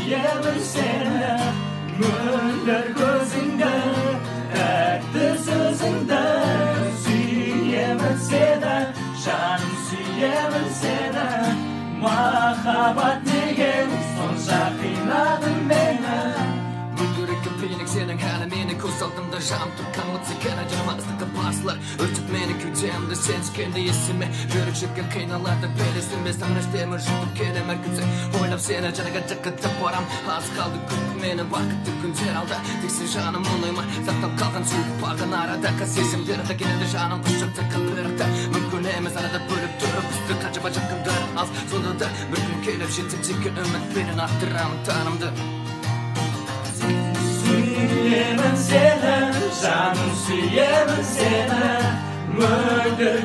Сүйемін сені, мөлдір көзіңді, тәтті сөзіңді. Сүйемін сені, жаным, сүйемін сені. Махаббат деген сонша қинадың мені. Мөлдір сенің әлі мені көз алдымда жанып тұрған от секені, жаныма ыстыққа басылар өртеп мені кеудемді. Сен түскенде есіме жүрек шіркін қиналады, белесінбес таңғы жұтып келем әр күн ойлап сені, жаныңа жақындап барам. Аз қалды күтіп мені бақытты күндер алда, тек сен, жаным, мұңайма. Сақтап қалған суық бағын арадағы сезімдерді келеді жаным құшақтаған, бірақ та мүмкін емес арада бөліп тұрып бізді. Қаншама жақындар аз, сонда да бір күн келіп жетсем деген үмітпенен арттырамын таңымды. Сүйемін сені, жаным, сүйемін сені, мөлдір